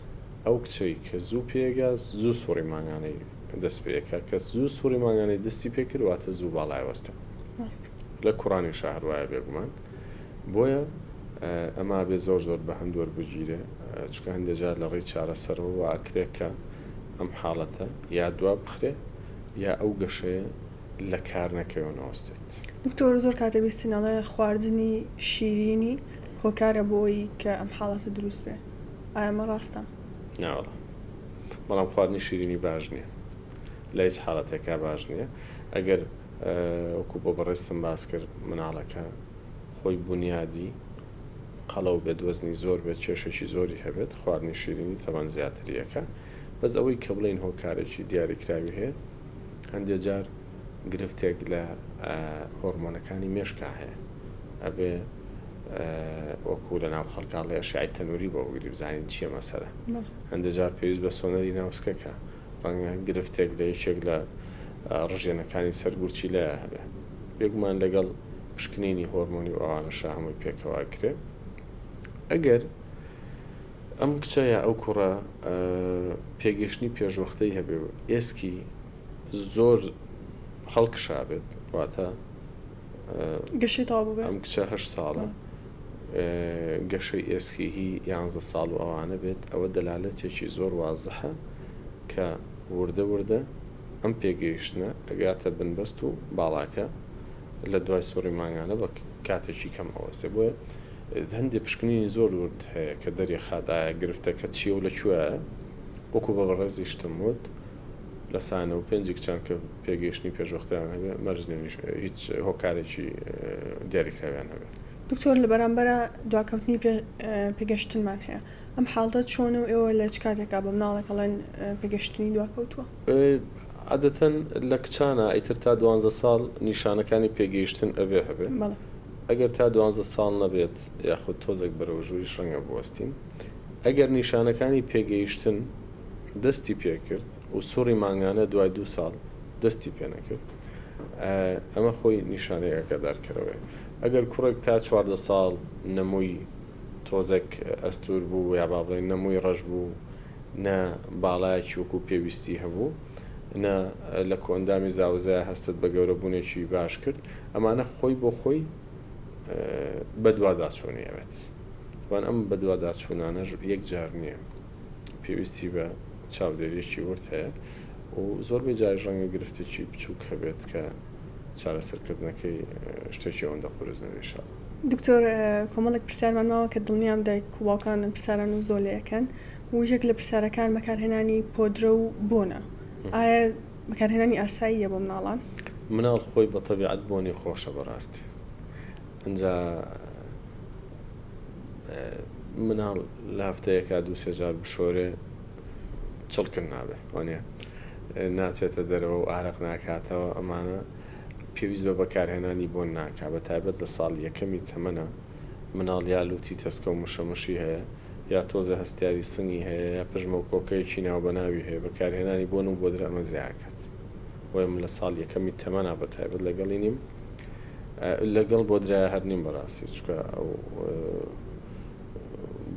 Speaker 2: ئەو کچەی کە زوو پێگا زوو سوڕی مانگانەی دەست پێ ئەکا کە زوو سوڕی مانگانەی دەستی پێ کرد واتە زوو باڵای وەستێ.
Speaker 1: ڕاستە.
Speaker 2: لە کوڕانیشا هەر وایە بێگومان بۆیە ئەمە ئەبێ زۆر زۆر بە هەند وەربگیرێ چونکە هەندێ جار لە ڕێی چارەسەرەوە وا ئەکرێ کە ئەم حاڵەتە یا دوا بخرێ یا ئەو گەشەیە لە کار نەکەوێ و نەوەستێت.
Speaker 1: دکتۆر زۆر کات ئەبیستین ئەڵێ خواردنی شیرینی هۆکارە بۆ ئەوەی کە ئەم حاڵەتە دروست بێ ئایا ئەمە ڕاستە؟
Speaker 2: ناوەڵا بەڵام خواردنی شیرینی باش نییە لە هیچ حاڵەتێکا باش نییە ئەگەر وەکو بۆ بەڕێزتم باس کرد مناڵەکە خۆی بونیادی قەڵەو بێت وەزنی زۆر بێت کێشێکی زۆری هەبێت خواردنی شیرینی تەبەن زیاتری ئەکا بەس ئەوەی کە بڵێین هۆکارێکی دیاریکراوی هەیە هەندێ جار گرفتێک لە هۆرمۆنەکانی مێشکا هەیە ئەبێ. وەکو لە ناو خەڵکا ئەڵێ ئەشعەی تەنوری بۆ بگری بزانین چییە مەسەلە. هەندێ جار پێویست بە سۆنەری ناوسکەکە، ڕەنگە گرفتێک لە یەکێک لە ڕژێنەکانی سەر گورچیلەیا هەبێ. بێگومان لەگەڵ پشکنینی هۆرمۆنی و ئەوانەشا هەمووی پێکەوە ئەکرێ. ئەگەر ئەم کچە یا ئەو کوڕە پێگەیشتنی پێشوەختەی هەبێ و ئێسکی زۆر هەڵکشابێت، واتە
Speaker 1: گەشەی تەواو بووبێ.
Speaker 2: ئەم کچە هەشت ساڵە گەشەی ئێسکی هی یانزە ساڵ و ئەوانە بێت، ئەوە دەلالەتێکی زۆر وازحە کە وردە وردە ئەم پێگەیشتنە ئەگاتە بنبەست و باڵاکە لە دوای سوڕی مانگانە بە کاتێکی کەم ئەوەستێ. بۆیە هەندێ پشکنینی زۆر ورد هەیە کە دەریخات ئایا گرفتەکە چییە و لە کوێیە. وەکو بە بەڕێزیشتم وت لە سانە و پێنجی کچان کە پێگەیشتنی پێشوەختەیان هەبێ مەرج نیە هیچ هۆکارێکی دیاریکراویان هەبێ.
Speaker 1: دکتۆر لە بەرامبەرا دواکەوتنی پێگەشتنمان هەیە ئەم حاڵتە چۆنە و ئێوە لە چ کاتێکا بە مناڵێک ئەڵێن پێگەشتنی دواکەوتووە؟
Speaker 2: عادەتەن لە کچانا ئیتر تا دوانزە ساڵ نیشانەکانی پێگەیشتن ئەبێ هەبێ ئەگەر تا دوانزە ساڵ نەبێت یاخود تۆزێک بەرەو ژووریش ڕەنگە بوەستین ئەگەر نیشانەکانی پێگەیشتن دەستی پێکرد و سوڕی مانگانە دوای دوو ساڵ دەستی پێنەکرد ئەمە خۆی نیشانەی ئاگادارکەرەوەیە. ئەگەر کوڕێک تا 14 ساڵ نەمووی تۆزێک ئەستوور بوو یا با بڵێین نەمووی ڕەش بوو نە باڵایەکی وەکو پێویستی هەبوو نە لە کۆئەندامی زاوزێیا هەستت بە گەورەبوونێکی باش کرد ئەمانە خۆی بۆ خۆی بەدواداچوونی ئەوێت. تەبعەن ئەم بەدواداچوونانەش یەکجار نییە. پێویستی بە چاودێرییەکی ورد هەیە و زۆربەی جاریش ڕەنگە گرفتێکی بچووک هەبێت کە چارەسەرکردنەکەی شتێکی ئەوەندە قورس نەبێت ان شاء اللە.
Speaker 1: دکتۆر کۆمەڵێک پرسیارمان ماوە کە دڵنیام دایک و باوکان ئەم پرسیارانە زۆر لێ ئەکەن و یەک لە پرسیارەکان بەکارهێنانی پۆدرە و بۆنە ئایا بەکارهێنانی ئاساییە بۆ مناڵان؟
Speaker 2: مناڵ خۆی بە تەبیعەت بۆنی خۆشە بەڕاستی ئینجا مناڵ لە هەفتەیەکا دوو سێ جار بشۆرێ چڵکن نابێ وانە ناچێتە دەرەوە و ئارەق ناکاتەوە ئەمانە پێویست بە بەکارهێنانی بۆن ناکا بە تایبەت لە ساڵی یەکەمی تەمەنە مناڵ یا لوتی تەسکە و مشەمشی هەیە یا تۆزێ هەستیاری سنگی هەیە یا پژمە و کۆکەیەکی ناوبەناوی هەیە بەکارهێنانی بۆن و بۆدرە ئەمە زیاکات بۆیە من لە ساڵ یەکەمی تەمەنا بە تایبەت لەگەڵی نیم لەگەڵ بۆدرایە هەر نیم بەڕاستی چونکە ئەو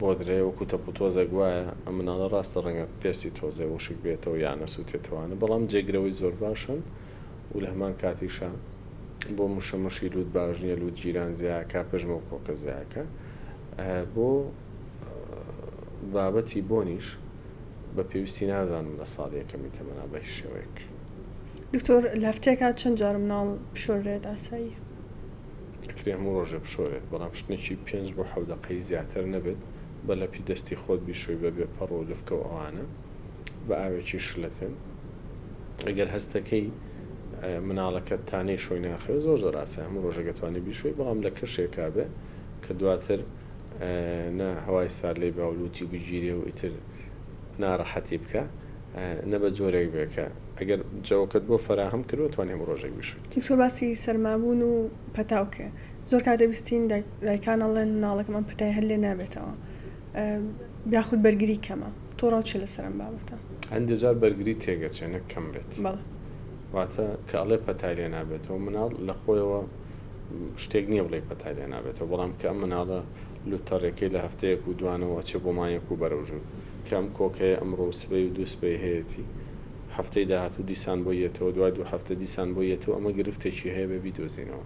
Speaker 2: بۆدرەیە وەکو تەپ و تۆزێک وایە ئەم مناڵە ڕاستە ڕەنگە پێستی تۆزێ وشک بێتەوە یا نەسووتێتەوانە بەڵام جێگرەوەی زۆر باشن و لە هەمان کاتیشا بۆ مشەمشی لووت باش نییە لووت گیران زیاکە پژمە و کۆکە زیاکە بۆ بابەتی بۆنیش بە پێویستی نازانم لە ساڵی یەکەمی تەمەنا بە هیچ شێوەیەک.
Speaker 1: دکتۆر لە هەفتەیەکا چەند جار مناڵ بشۆرێت ئاساییە؟
Speaker 2: ئەکرێ هەموو ڕۆژێ بشۆرێت بەڵام شتنێکی پێنج بۆ حەوت دەقەی زیاتر نەبێت بە لەپی دەستی خۆت بیشۆی بە بێ پەڕ و لفکە و ئەوانە بە ئاوێکی شلەتێن ئەگەر هەستەکەی مناڵەکەت تا نەیشۆی ناخەوێ زۆر زۆر ئاسایە هەموو ڕۆژێک ئەتوانی بیشۆی بەڵام لە کەشێکا بێ کە دواتر نە هەوای سارد لێی با و لوتی بگیرێ و ئیتر ناڕەحەتی بکا نە بە جۆرێک بێ کە ئەگەر جەوەکەت بۆ فەراهەم کردوە توانی هەموو ڕۆژێک بیشۆیت.
Speaker 1: دکتۆر باسی سەرمابوون و پەتاو کە زۆر کات دەبیستین دایکان ئەڵێن مناڵەکەم ئەم پەتای هەر لێ نابێتەوە یاخود بەرگری کەمە تۆ ڕاو چیە لەسەر ئەم بابەتە؟
Speaker 2: هەندێ جار بەرگری تێگەچێ نەک کەم بێت
Speaker 1: بەڵێ.
Speaker 2: واتە کە ئەڵێ پەتای لێ نابێتەوە مناڵ لە خۆیەوە شتێک نییە بڵێی پەتای لێ نابێتەوە بەڵام کە ئەم مناڵە لوتتەڕیەکەی لە هەفتەیەک و دوانەوە ئەچێ بۆ مانگێک و بەرەو ژوور کە ئەم کۆکەیە ئەمڕۆ و سبەی و دوو سبەی هەیەتی هەفتەی داهاتوو دیسان بۆی یەتەوە دوای دوو هەفتە دیسان بۆی یەتەوە ئەمە گرفتێکی هەیە بێ بیدۆزینەوە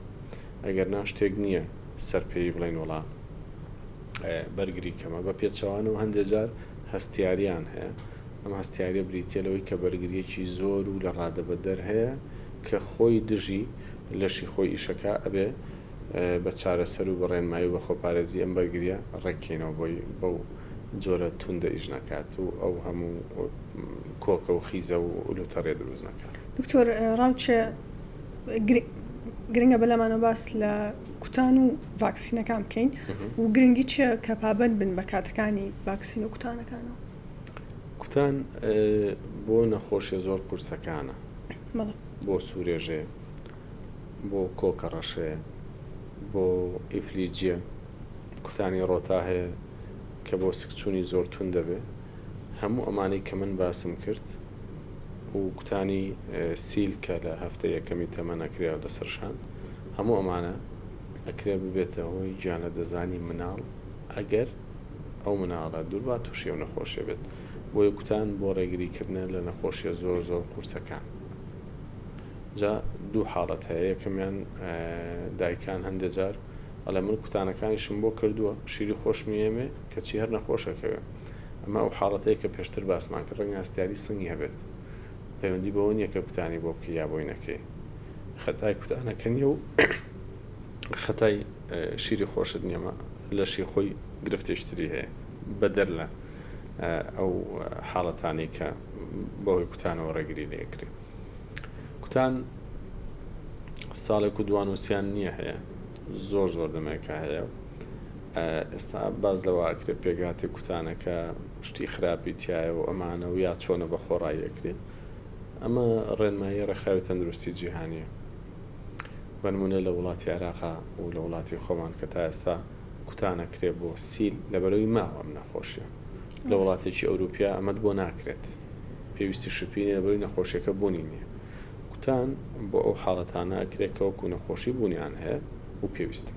Speaker 2: ئەگەر نا شتێک نییە سەر پێی بڵێین وەڵا بەرگری کەمە بە پێچەوانەوە هەندێ جار هەستیاریان هەیە ئەم هەستیاریە بریتیە لەوەی کە بەرگریەکی زۆر و لە ڕادەبەدەر هەیە کە خۆی دژی لەشی خۆی ئیشەکا ئەبێ بە چارەسەر و بە ڕێنمایی و بە خۆپارێزی ئەم بەرگریە ڕێک کەینەوە بۆی بەو جۆرە توندە ئیش نەکات و ئەو هەموو کۆکە و خیزە و لوتەڕیە دروست نەکات.
Speaker 1: دکتۆر ڕاوچێ گرنگە بەلامانەوە باس لە کوتان و ڤاکسینەکان بکەین و گرنگی چیە کە پابەند بن بە کاتەکانی ڤاکسین و کوتانەکانەوە؟
Speaker 2: کوتان بۆ نەخۆشیە زۆر قورسەکانە بۆ سورێژەیە بۆ کۆکە ڕەشەیە، بۆ ئیفلیجیە. کوتانی ڕۆتا هەیە کە بۆ سکچوونی زۆر توند دەبێ. هەموو ئەمانەی کە من باسم کرد و کوتانی سیل کە لە هەفتەی یەکەمی تەمەن ئەکرێ لەسەر شان، هەموو ئەمانە ئەکرێ ببێتە هۆی گیانلەدەستدانی مناڵ ئەگەر ئەو مناڵە دووربا تووشی ئەو نەخۆشیە بێت. بۆیە کوتان بۆ ڕێگری کردنە لە نەخۆشیە زۆر زۆر قورسەکان. جا دوو حاڵەت هەیە یەکەمیان دایکان هەندێ جار ئەڵێ من کوتانەکانیشم بۆ کردووە شیری خۆشمی ئێمێ کەچی هەر نەخۆشەکەوێ ئەمە ئەو حاڵەتەیە کە پێشتر باسمان کرد ڕەنگە هەستیاری سنگی هەبێت پەیوەندی بەوە نییە کە کوتانی بۆ بکەی یا بۆی نەکەی خەتای کوتانەکە نییە و خەتای شیری خۆشت نییەمە لەشی خۆی گرفتێکی تری هەیە بەدەر لە ئەو حاڵەتانەی کە بەهۆی کوتانەوە ڕێگری لێکرێ. کوتان ساڵێک و دوان و سیان نییە هەیە زۆر زۆر دەمێکە هەیە و ئێستا باز لەوە ئەکرێ پێکهاتی کوتانەکە شتی خراپی تایە و ئەمانە و یا چۆنە بە خۆڕایی ئەکرێ ئەمە ڕێنمایی ڕێکخراوی تەندروستی جیهانیە بەنمونە لە وڵاتی عێراقا و لە وڵاتی خۆمان کە تا ئێستا کوتان ئەکرێ بۆ سیل لەبەرەوەی ماوە ئەم نەخۆشیە لە وڵاتێکی ئەوروپیا ئەمەت بۆ ناکرێت پێویستیشی پێی نیە لەبەرئەوەی نەخۆشیەکە بوونی نیە. کوتان بۆ ئەو حاڵەتانە ئەکرێت کە وەکو نەخۆشی بوونیان هەیە و پێویستن.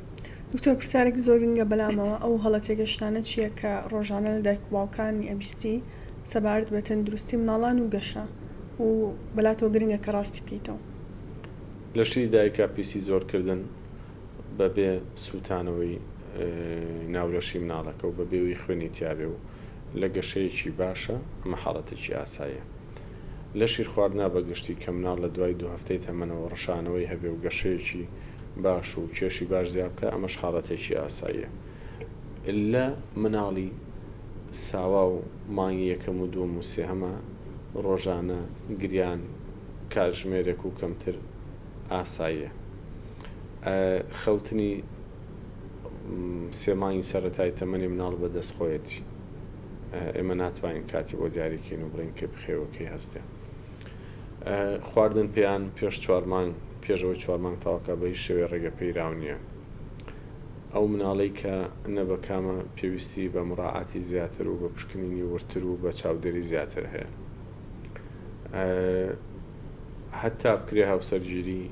Speaker 1: دکتۆر پرسیارێکی زۆر گرنگە بەلامەوە ئەو هەڵە تێگەشتنانە چیە کە ڕۆژانە لە دایک و باوکانی ئەبیستی سەبارەت بە تەندروستی مناڵان و گەشە و بەلاتەوە گرنگە کە ڕاستی بکەیتەوە؟
Speaker 2: لە شیری دایکا پیسی زۆر کردن بەبێ سوتانەوەی ناو لەشی مناڵەکە و بەبێ ئەوەی خوێنی تیابێ و لە گەشەیەکی باشە ئەمە حاڵەتێکی ئاساییە لە شیرخواردنا بە گشتی کە مناڵ لە دوای دوو هەفتەی تەمەنەوە ڕشانەوەی هەبێ و گەشەیەکی باش و کێشی باش زیا بکا ئەمەش حاڵەتێکی ئاساییە لە مناڵی ساوا و مانگی یەکەم و دووەم و سێهەما ڕۆژانە گریان کاتژمێرێک و کەمتر ئاساییە خەوتنی سێ مانگی سەرەتای تەمەنی مناڵ بە دەست خۆیەتی ئێمە ناتوانین کاتی بۆ دیاری کەین و بڵێین کەی بخەوێ و کەی هەستێ. خواردن پێیان پێش چوار مانگ پێش ئەوەی چوار مانگ تەواو کا بە هیچ شێوەیە ڕێگە پێیراو نییە. ئەو مناڵەی کە نەبەکامە پێویستی بە مراعاتی زیاتر و بە پشکنینی وردتر و بە چاودێری زیاتر هەیە. هەتا بکرێ هاوسەرگیری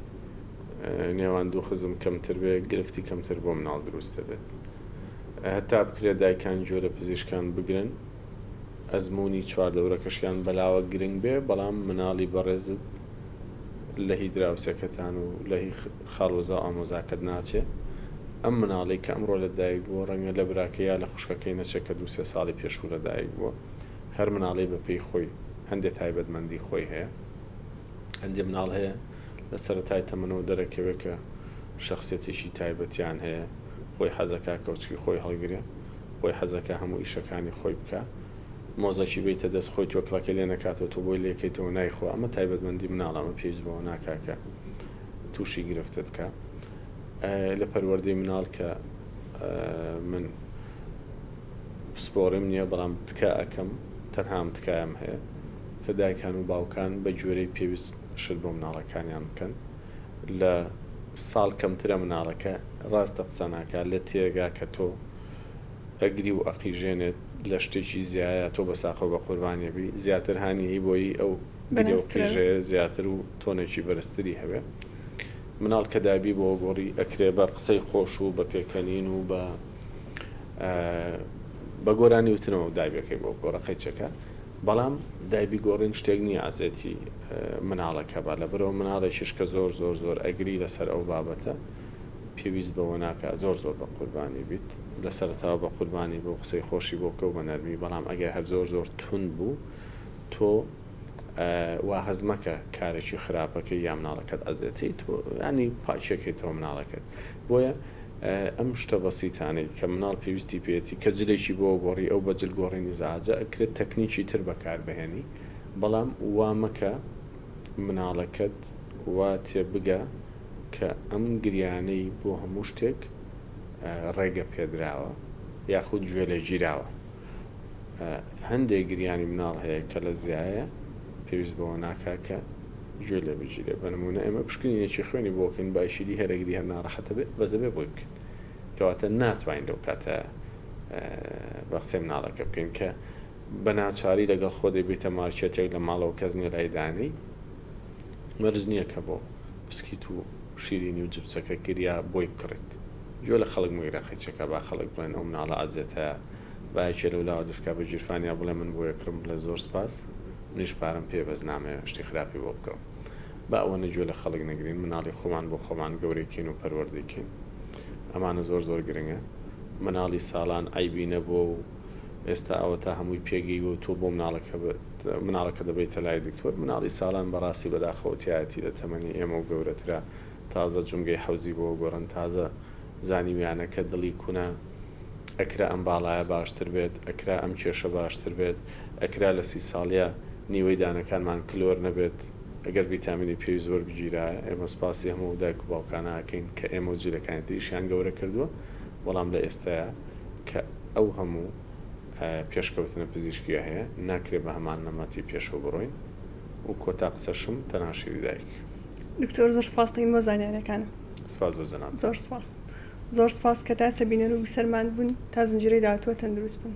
Speaker 2: نێوان دوو خزم کەمتر بێ گرفتی کەمتر بۆ مناڵ دروست دەبێت. هەتا بکرێت دایکان گوێ لە پزیشکان بگرن ئەزموونی چواردەورەکەشیان بەلاوە گرنگ بێ بەڵام مناڵی بەڕێزت لە هی دراوسێکەتان و لە هی خاڵۆزا و ئامۆزاکەت ناچێ ئەم مناڵەی کە ئەمڕۆ لە دایک بووە ڕەنگە لە براکەی یا لە خوشکەکەی نەچێ کە دوو سێ ساڵی پێشوو لە دایک بووە هەر مناڵەی بە پێی خۆی هەندێ تایبەتمەندی خۆی هەیە هەندێ مناڵ هەیە لە سەرەتای تەمەنەوە دەرەکەوێ کە شەخسیەتێکی تایبەتیان هەیە خۆی حەزەکا کەوچکی خۆی هەڵگرێ خۆی حەزەکا هەموو ئیشەکانی خۆی بکا مۆزەکی بەیتە دەست خۆی توێکڵەکەی لێ نەکاتەوە تۆ بۆی لێکەیتەوە نایخوا ئەمە تایبەتمەندی مناڵە ئەمە پێویست بەوە ناکا کە تووشی گرفتت کا لە پەروەردەی مناڵ کە من پسپۆریم نییە بەڵام تکا ئەکەم تەنها ئەم تکایەم هەیە کە دایکان و باوکان بە گوێرەی پێویست شت بۆ مناڵەکانیان بکەن لە ساڵ کەمترە مناڵەکە ڕاستە قسە ناکا لێت تێگا کە تۆ ئەگری و ئەقیژێنێت لە شتێکی زیایە تۆ بە ساقەو بە قوربانی ئەبی زیاتر هانی ئەی بۆی ئەو گریە و قیژەیە زیاتر و تۆنێکی بەرزتری هەبێ مناڵ کە دابی بۆ گۆڕی ئەکرێ بە قسەی خۆش و بە پێکەنین و بە بە گۆرانی وتنەوە دایبەکەی بۆ بگۆڕە قەیچەکە بەڵام دایبی گۆڕین شتێک نییە عەزێتی مناڵەکە با لەبەرئەوە مناڵێکیش کە زۆر زۆر زۆر ئەگری لەسەر ئەو بابەتە پێویست بەوە ناکا زۆر زۆر بە قوربانی بیت لە سەرەتاوە بە قوربانی بۆ قسەی خۆشی بۆ بکە و بە نەرمی بەڵام ئەگەر هەر زۆر زۆر توند بوو تۆ وا هەست مەکە کارێکی خراپەکەی یا مناڵەکەت ئەزێتی تۆ ینی پاکیەکەیتەوە مناڵەکەت بۆیە ئەم شتە بەسیتانەی کە مناڵ پێویستی پێیەتی کە جلێکی بۆ گۆڕی ئەو بە جل گۆڕینی زعاجە ئەکرێت تەکنیکی تر بەکار بهێنی بەڵام وا مەکە مناڵەکەت وا تێبگا کە ئەم گریانەی بۆ هەموو شتێک ڕێگە پێدراوە یاخود گوێ لێگیراوە. هەندێک گریانی مناڵ هەیە کە لە زیایە پێویست بەوە ناکا کە گوێ لێ بگیرێ بە نمونە ئێمە پشکنینێکی خوێنی بۆ بکەین بایشیدی هەرەگری هەر ناڕەحەتە بێ بەس دەبێ بۆی بکەین. کەواتە ناتوانین لەو کاتە بە قسەی مناڵەکە بکەین کە بە ناچاری لەگەڵ خۆ دەیبەیتە مارکێتێک لە ماڵەوە کەس نییە لای دانێی مەرج نییە کە بۆ پسکیت و شیرینی و جپسەکە کریا بۆی بکڕیت گوێ لە خەڵک مەگرە قەیچەکە با خەڵک بڵێن ئەو مناڵە ئەزێتە با یەکێ لەولاوە دەستکا بە گیرفانیا بڵێ من بۆ یەکڕم بڵێ زۆر سپاس منیش پارەم پێ بەس نامەوێ شتی خراپی بۆ بکڕم با ئەوەنە گوێ لە خەڵک نەگرین مناڵی خۆمان بۆ خۆمان گەورەی کەین و پەروەردەی کەین ئەمانە زۆر زۆر گرنگە مناڵی ساڵان عەیبی نەبووە و ئێستا ئەوەتا هەمووی پێگەیوە و تۆ بۆ مناڵەکە مناڵەکە دەبەیتە لای دکتۆر مناڵی ساڵان بەڕاستی بەداخەوە تیایەتی لە تەمەنی ئێمە و گەورەترە تازە جومگەی حەوزی بۆ گۆڕن تازە زانیویانە کە دڵی کونە ئەکرا ئەم باڵایە باشتر بێت ئەکرا ئەم کێشە باشتر بێت ئەکرا لە سی ساڵیا نیوەی دانەکانمان کلۆر نەبێت ئەگەر ڤیتامینی پێویست وەربگیرایە ئێمە سوپاسی هەموو ئەو دایک و باوکانە ئەکەین کە ئێمە و جیلەکانی تریشیان گەورە کردووە بەڵام لە ئێستایا کە ئەو هەموو پێشکەوتنە پزیشکیە هەیە ناکرێ بە هەمان نەمەتی پێشەوە بڕۆین و کۆتا قسەشم تەنها شیری دایک.
Speaker 1: دکتۆر زۆر سوپاس دەکەین بۆ زانیاریەکانت.
Speaker 2: سپاس بۆ جەنابتان.
Speaker 1: زۆر سوپاس. زۆر سوپاس کە تا ئێستا بینەر و بیسەرمان بوون تا زنجیرەی داهاتووە تەندروست بن.